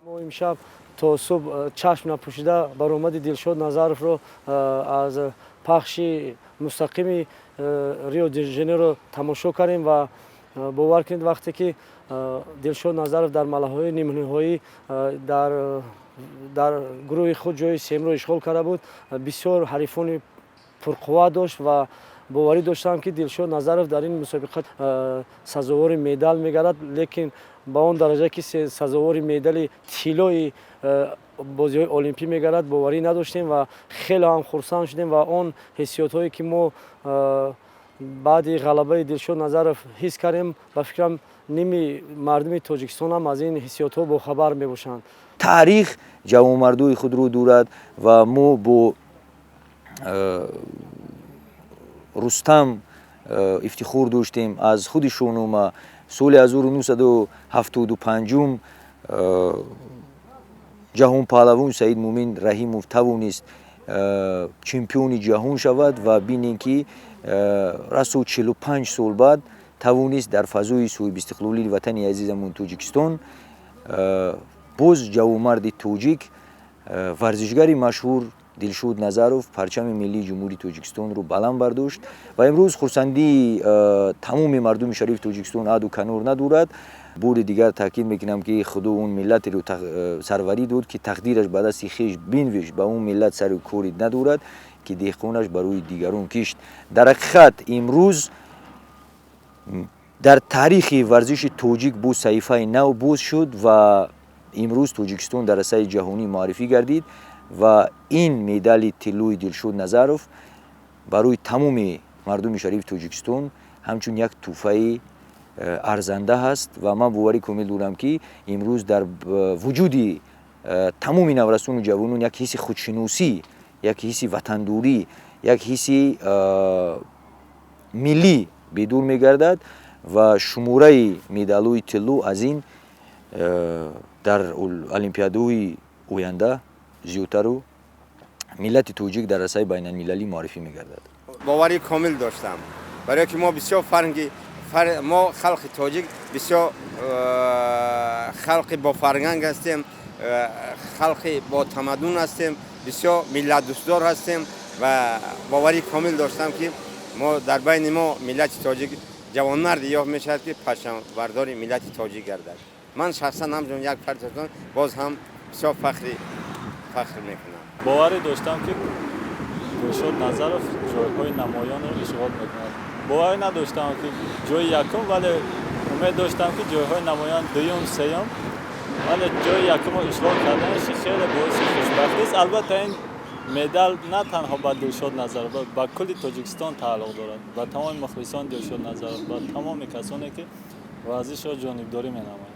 Мо имшаб то субҳ чашм напӯшида баромади Дилшод Назаровро аз пахши мустақими Рио де Жанейро тамошо кардем ва бовар кунед, вақте ки Дилшод Назаров дар марҳалаҳои нимниҳоӣ дар гурӯҳи худ ҷои сеюмро ишғол карда буд, бисёр ҳарифони пурқувват дошт ва боварӣ доштам, ки Дилшод Назаров дар ин мусобиқа сазовори медал мегардад, лекин ба он дараҷа, ки сазовори медали тиллои бозиҳои олимпӣ мегардад, боварӣ надоштем ва хеле ҳам хурсанд шудем. Ва он ҳиссиётҳое, ки мо баъди ғалабаи Дилшод Назаров ҳис кардем, ба фикрам, ними мардуми Тоҷикистон ҳам аз ин ҳиссиётҳо бохабар мебошанд. Таърих ҷавонмардои худро дорад ва мо бо Рустам ифтихор доштем. Аз худи Шоҳнома соли 1975 ҷаҳонпаҳлавон Саид Муъмин Раҳимов тавонист чемпиони ҷаҳон шавад ва бинем, ки расо 45 сол баъд тавонист дар фазои соҳибистиқлолии ватани азизамон Тоҷикистон боз ҷавонмарди тоҷик, варзишгари машҳур Дилшод Назаров парчами миллии Ҷумҳурии Тоҷикистонро баланд бардошт. Ва имрӯз хурсандии тамоми мардуми шарифи Тоҷикистон ҳадду канор надорад. Бори дигар таъкид мекунам, ки Худо он миллатеро сарварӣ дод, ки тақдираш ба дасти хеш бинвешт, ба он миллат сару кори надорад, ки деҳқонаш барои дигарон кишт. Дар ҳақиқат, имрӯз дар таърихи варзиши тоҷик боз саҳифаи нав боз шуд ва имрӯз Тоҷикистон дар арсаи ҷаҳонӣ муаррифӣ гардид ва ин медали тиллои Дилшод Назаров барои тамоми мардуми шарифи Тоҷикистон ҳамчун як тӯҳфаи арзанда ҳаст. Ва ман боварӣ комил дорам, ки имрӯз дар вуҷуди тамоми наврасону ҷавонон як ҳисси худшиносӣ, як ҳисси ватандорӣ, як ҳисси миллӣ бедор мегардад ва шумораи медалҳои тилло аз ин дар олимпиадаҳои оянда зиёдтару миллати тоҷик дар арсаи байналмилалӣ муаррифӣ мегардад. Боварӣ комил доштам, барое ки мо бисёр фарҳанги, мо халқи тоҷик бисёр халқи бофарҳанг ҳастем, халқи ботамаддун ҳастем, бисёр миллатдӯстдор ҳастем ва боварӣ комил доштам, ки мо дар байни мо миллати тоҷик ҷавонмарде ёфт мешавад, ки парчамбардори миллати тоҷик гардад. Ман шахсан ҳамчун як фард боз ҳам бисёр фахр мекунам. Боварӣ доштам, ки Дилшод Назаров ҷойҳои намоёнро ишғол мекунад. Боварӣ надоштам, ки ҷои якум, вале умед доштам, ки ҷойҳои намоён, дуюм, сеюм, вале ҷои якумро ишғол карданаш хеле боиси хушбахтист. Албатта, ин медал на танҳо ба Дилшод Назаров, ба кулли Тоҷикистон тааллуқ дорад, ба тамоми мухлисони Дилшод Назаров, ба тамоми касоне, ки варзишро ҷонибдорӣ менамоянд.